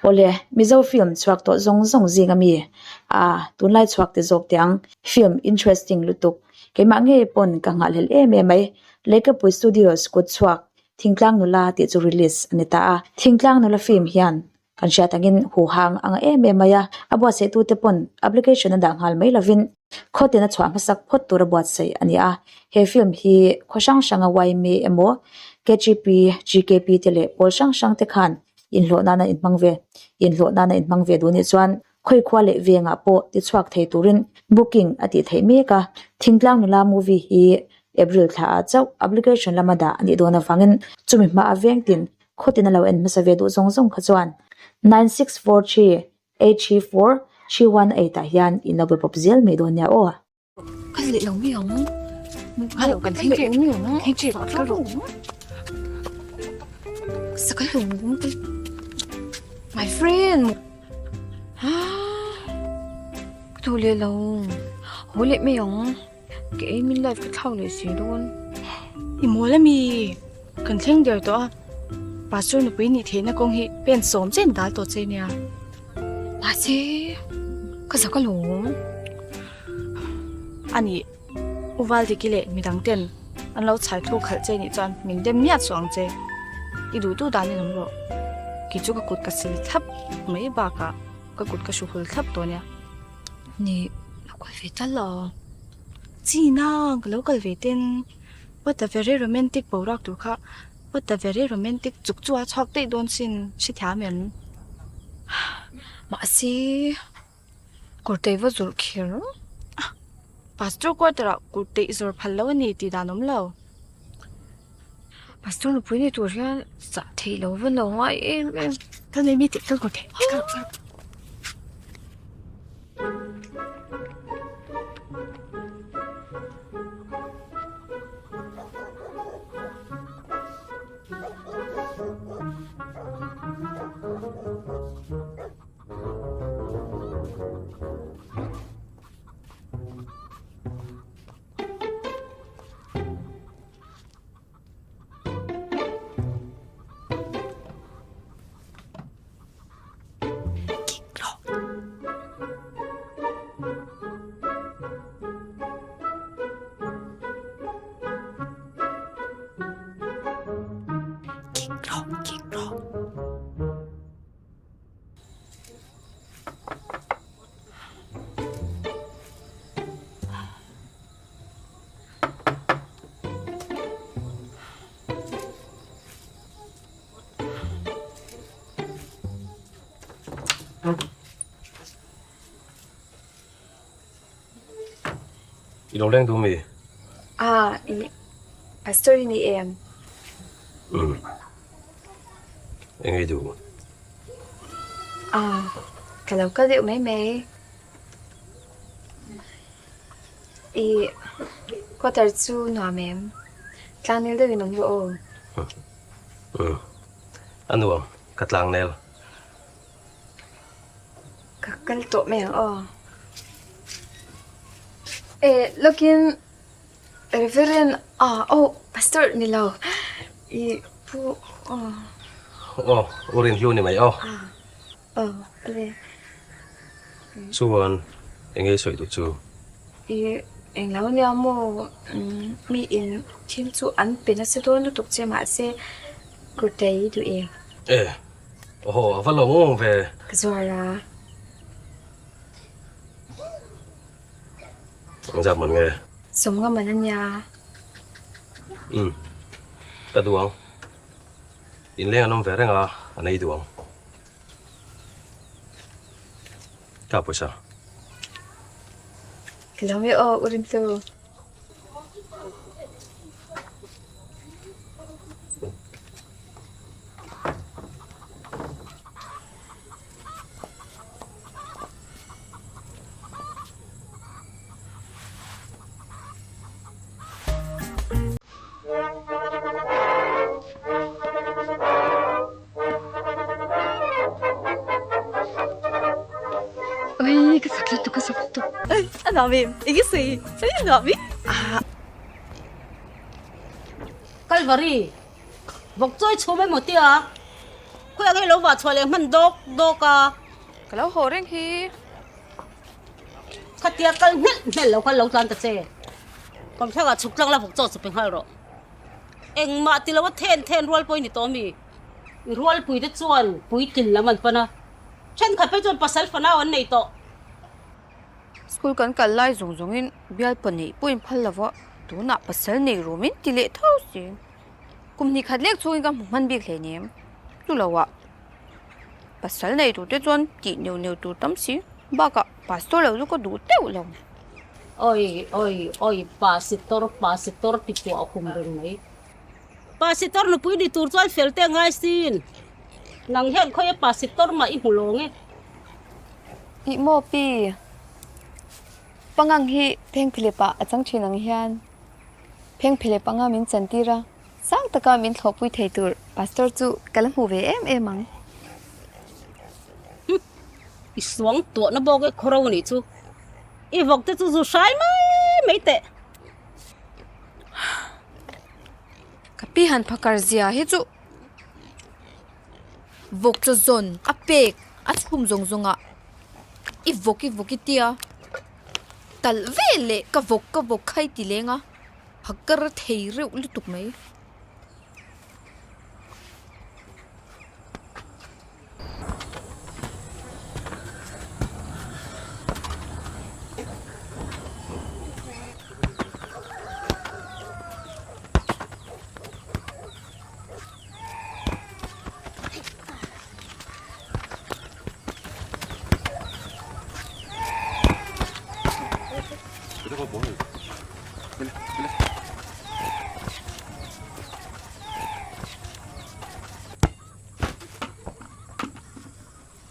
Awle, Mizo film chhuak tawh zawng zawng zing a mi? Aa, tunlai chhuak ti zawk teh ang. Film interesting lutuk. Keimah ngei pawn ka nghahhlelh em em mai. Leikapui Studios kut chhuak Thingtlang Nula tih chu release a ni ta a. Thingtlang Nula film hian kan hriat angin huhang a ngah em em mai a. A buatsaih tute pawn application a dah nghal mai lovin Khawtin a chhuah hmasak phawt tur a buatsaih a ni a. He film hi khaw hrang hranga yma emaw KGP, GKP te leh pawl hrang hrang te khan inhlawh nana inhmang ve inhlawh nana inhmang ve duh nih chuan khawi khua leh vengah pawh tichhuak thei turin booking a tih theih mek a. Thingtlang nula movie hi April thla ah chauh application lama dah a nih dawn avangin chumi hmaah vengtin khawtin a lo en hmasa ve duh zawng zawng kha chuan 9643 834318 ah hian in lo be pawp zel mai dawn nia aw. Kal leh lo mai ang. Kal kan thleng teh mai ang. Thleng teh kal rawh. Sakal lo My friend. Ha. Tu leh lo. Ho leh mai ang. Ke ei min life ka thlak leh si dawn. I mawl ami. Kan thleng der tawh a. Pastor nupui nih theihna kawng hi pen sawm chen dal tawh che nia. Mahse, ka zak alawm. A nih, U Valdiki leh midang ten an lo chhai thu khalh che nih chuan min dem miah suh ang che. I duh duh dan in awm rawh. Kei chu ka kut ka sil thlap mai bakah ka kut ka hru hul thlap tawh nia. Nih, lo kal ve tal a. China, ka lo kal ve ten. What a very romantic boruak tur kha. What a very romantic chuk chu a chhuak daih dawn sin hrethiam em? Mahse, Kurtei va zawrh kher. Pastor quarter ah Kurtei zawrh phal lo a ni tih dan awm lo. Pastor nupui ni tur hian zah theih lo va lo ngai em em. Kal mai mi tih kal Kurtei kal kal. I lo leng duh mi? Ah, i pastor i ni em? Umm. Eng ei duh? Ah, ka lo kal deuh mai mai. I quarter chu nuam em? Tlangnel deuhin awm rawh aw. Umm. A nuam, ka tlangnel. Ka kal tawh mai ang aw. E lawkin Reverend ah oh Pastor ni lo i pu aw. Aw u Rinhlu ni mai aw. Aw ale. Chuan eng nge sawi duh chu? I englo nia maw mi in thil chu an pe nasa dawn lutuk che mahse kurtai i duh em? E Aw a va lo ngawng ve. Ka zuar a. Ang zat man nge? Sawmnga man a nia. Umm ka duh ang. Inleng an awm ve reng a, a nei duh ang. Ka pawisa. Ka lo nge aw u Rintu. Ui ka sak lutuk ka sak lutuk. A nuam em? Eng nge sawi? A nuam em? Kalvari, vawk chawi chhum emaw tia? Khawiah nge lo vah chhuah leh hman dawk dawk a? Ka lo haw reng hi. Khatia kal hnelh hnelh lo khan lo tlan ta che. Kawmthlakah chhuk tlang la vawk chaw chu pe nghal rawh. Engmah ti lo a then then rual pawh i ni tawh mi? I rualpui te chuan puitlin lam an pan a, thenkhat phei chuan pasal fanau an nei tawh. School kan kal lai zawng zawngin bialpa neih pawh in phal lova, tunah pasal nei rawh min ti leh tho si. Kum hnih khat lek chhungin ka hmu hman bik hleinem. Chu loah pasal nei tur te chuan tih neuh neuh tur tam si. Bakah pastor lo chu ka duh teuh lo. Oi oi oi pasitor pasitor ti pawh a hum reng mai. Pasitor nupui ni tur chuan fel te a ngai sin. Nang hian khawi a pasitor mah i hmu lawng e. Ih maw pi, pangang hi phengphelep ah a chang thin ang hian phengphelep anga min chantir a, sang taka min thlawhpui thei tur pastor chu ka la hmu ve em em ang. Hum, i suang tuahna bawk e khawro anih chu. I vawk te chu zu hrai mai mai teh. Ka pi han phakar zia hi chu vawk chaw zawn a pek a chhum zawng zawng ah i vawk i vawk i tia talh vel leh ka vawk ka vawk kha i ti leng a phakar thei reuh lutuk mai.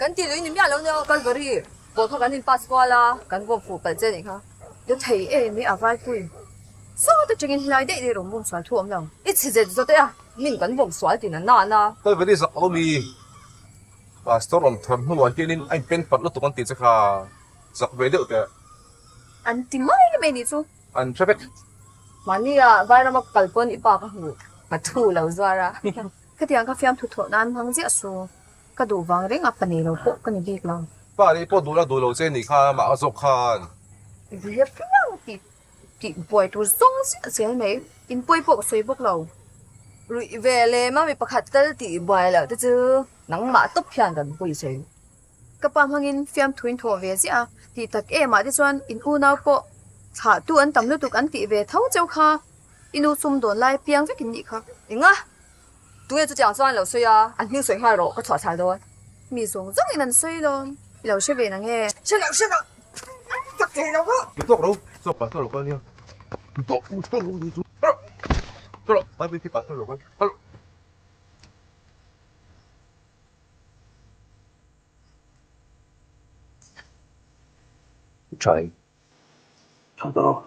Kan tih lui ni miah lo nia Calvary ball kha kan in pass kual a kan bawm fuh palh che nih kha. Ka thei em i a vaipui sawt atangin helai daih daih rawn bawm sual thu awm lo. I chhe zet zawt e a min kan bawm sual tin a na na. Calvary zak lo mi Pastor rawn thar hnuah hianin a in pen pat lutuk an tih che kha zak ve deuh teh. An ti mai mai nih chu. An hre vek. Mahnia Vairama kal pawn i pa ka hmu ka thu lo zuar a. Khatiang ka fiamthu thawh nan hmang ziah su. Ka duh vang reng a pa nei lo pawh ka ni bik lo. Pa nei pawh duh la duh lo che nih kha amah a zawk khan. Zia piang tih tih buai tur zawng ziah zel mai. In pawi pawh ka sawi bawk lo. Ruih ve lem a mi pakhat tal tih buai loh te chu nangmah tawp hian kan pawi sawi. Ka pa hmangin fiamthu in thawh ve ziah a, tih tak em ah te chuan in unau pawh thlah tu an tam lutuk an tih ve tho cheu kha i nu sum dawn lai piang vek in nih kha. Enga? Tunge chutiang chuan lo sawi a, an hming sawi nghal rawh ka chhuah chhal dawn. Mi zawng zawng in an sawi dawn, i lo hre ve na nge? Hre lo, hre lo, tak thei lo maw? Mi tawk ro, chuan pastor lo kal nia. Mi tawk, mi tawk ro ni chu. Hro, hro, Bible khi pastor lo kal, hro. Try tha tawh.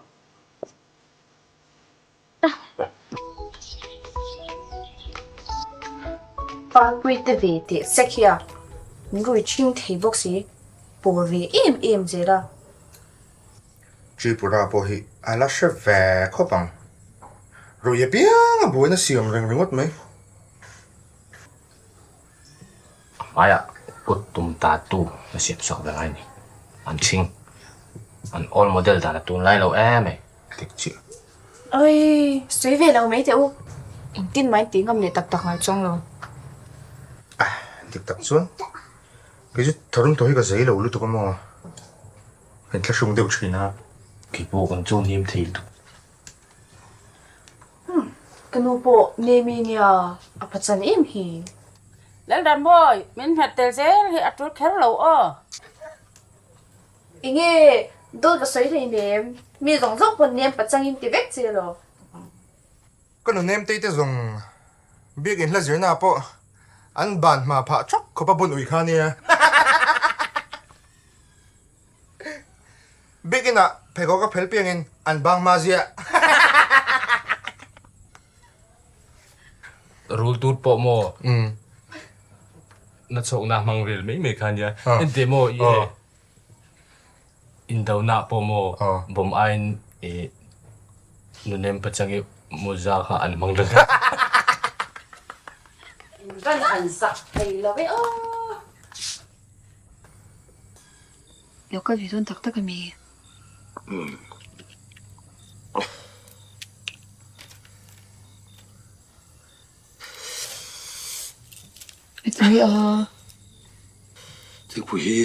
Parpui te ve teh sek hi a, min rui chhing thei bawk si, pawr ve em em zel a. Tripura pawh hi a la hre ve khawp ang. Rui apiang a buaina siam reng ringawt mai. A hmaiah kut tum ta tu a siam chhuak ve ngai ni. An ṭhing. An old model dan a tunlai lo em e. Dik chiah. Oi, sawi ve lo mai teh u. Engtin mai tih ngam leh tak tak ngai chuang lo. Ah, dik tak chuan. Kei chu tharum tawh hi ka zei lo lutuk a maw. Ka inthlahrung deuh thin a. Kei pawh kan chaw hnim thei lutuk. Umm, ka nu pawh Nemi nia a pachan em hi. Lalrambawi, min hmet tel zel hi a tul kher lo aw. Enge dawt va sawi hlei nem, mi zawng zawng pawn nem pachangin ti vek che lo. Ka nu Nemtei te zawng biakin hla zirna ah pawh an ban hma phah thak khawp a bun ui kha nia. Biakin ah pheikhawk a phel piangin an bang hma ziah. Rul tur pawh maw na chhawkna hmang vel mai mai kha nia. Engteh maw i e indona pawh maw bawm aiin i nunem pachang i mawza kha an hmang reng a. Van han zak thei lo e aw. Lo kal ve dawn tak tak ami? Umm. Hetui a. Thingpui hi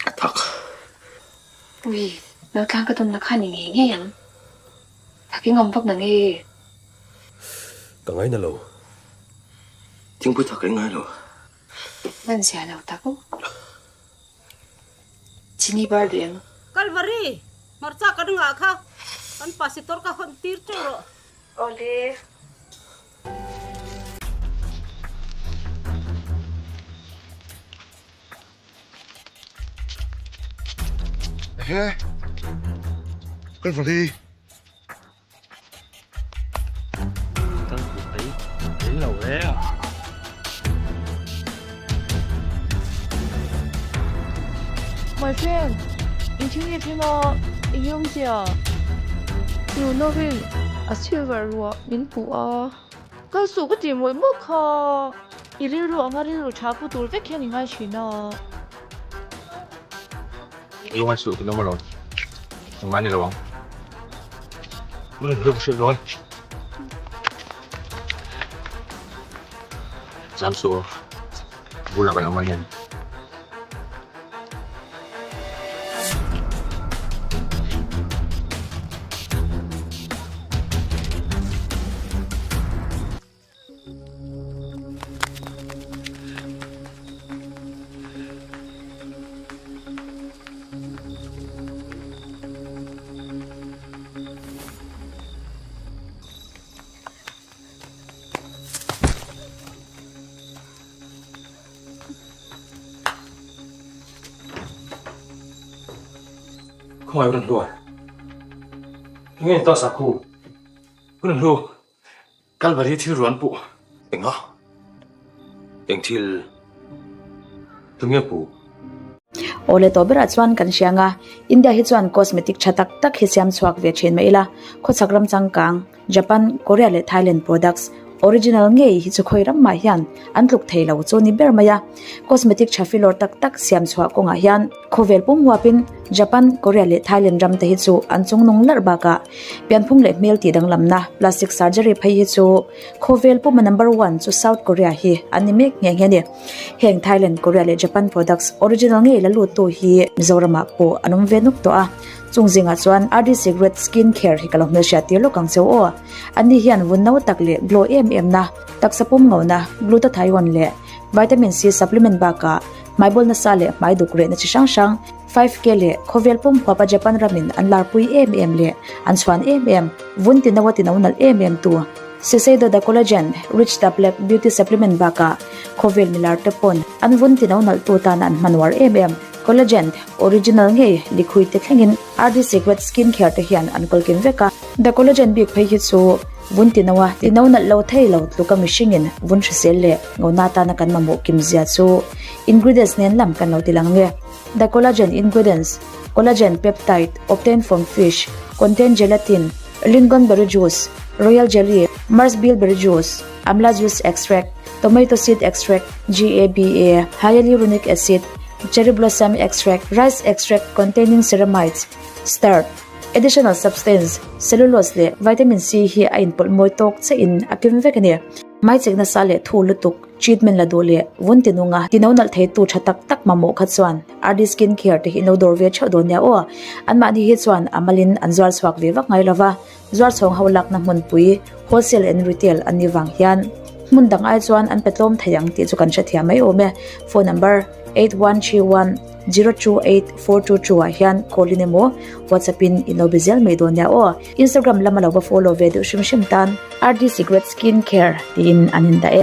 a thak. Ui, lo tlang ka tawnna kha ni ngei ngei ang. Thak i ngam vak na nge? Ka ngaina lo. Thingpui thak ka ingai lo. Hman zia lo tak. Chini bar duh em? Kalvari, hmarcha kan ngah kha kan pasitor ka hawn tir teuh rawh. Awle. Ehe, Kalvari. My friend, in thil nge thleng a, eng nge awmzia? Nunawin a silver ruah min puh a, kal suh ka tih mawlh mawlh kha, i rilru anga rilru tha pu tur vek hian i ngai thin a. Lungai suh ka nawm alawm. Engmah ni lo ang. Hrilh dawn. Zam suh aw. Bulah kan awm a hian. Khawngaih rawn hluai. Enge ni ta sakhu? Rawn hlu. Kalvari thil ruan puh. Enga? Eng thil? Tunge puh? Awle tawh berah chuan kan hria anga India hi chuan cosmetic tha tak tak hi siam chhuak ve thin mai ila, khawchhak ram changkang, Japan, Korea leh Thailand products original ngei hi chu khawi ram mah hian an tluk thei lo chu ni ber mai a. Cosmetic tha filawr tak tak siam chhuah kawngah hian khawvel pum huapin Japan, Korea leh Thailand ram te hi chu an chungnung larh bakah pianphung leh hmel tih danglamna plastic surgery phei hi chu khawvel puma number one chu South Korea hi an ni mek nghe nghe a ni. Heng Thailand, Korea leh Japan products original ngei la luttu hi Mizoramah pawh an awm ve nuk tawh a. Chung zingah chuan RD Secret Skin Care hi ka lo hmelhriat tir lawk ang cheu aw. Anni hian vun no tak leh glow em em na, taksa pum ngona, glutathione leh vitamin C supplement bakah hmaibawl nasa leh hmai duk rehna chi hrang hrang 5K leh khawvel pum huapa Japan ramin an larpui em em leh an chhuan em em, vun tino a tino nalh em em tu. Shiseido The Collagen Rich The Black Beauty Supplement bakah khawvel milar te pawn an vun tino nalh tu tana an hman uar em em. Collagen original ngei likhui te thlengin RD Secret Skin Care te hian an kawlkim vek a. The Collagen bik phei hi chu vun tino a tino nalh lo thei lo tluka mihringin vun hrisel leh ngona tana kan mamawh kim zia chu ingredients nen lam kan lo ti lang nge. The collagen ingredients, collagen peptide obtained from fish, contain gelatin, lingonberry juice, royal jelly, Mars bilberry juice, amla juice extract, tomato seed extract, GABA, hyaluronic acid, cherry blossom extract, rice extract containing ceramides, starch, additional substance, cellulose leh vitamin C hi a inpawlh mawi tawk chiah in a kim vek a ni. Hmaichek nasa leh thu lutuk treatment la duh leh vun ti nunga ti no nalh thei tu tha tak tak mamawh kha chuan RD Skin Care te hi in lo dawr ve theuh dawn nia aw. Anmahni hi chuan a malin an zuar chhuak ve vak ngai lova, zuar chhawng ho lakna hmunpui wholesale and retail an ni vang hian hmun dang ai chuan an pe tlawm thei ang tih chu kan hrethiam mai awm e. Phone number 8131 028422 ah hian call in emaw WhatsApp in in lo be zel mai dawn nia aw. Instagram lama lo va follow ve deuh hrim hrim tan RD Secret Skin Care tiin an indah e.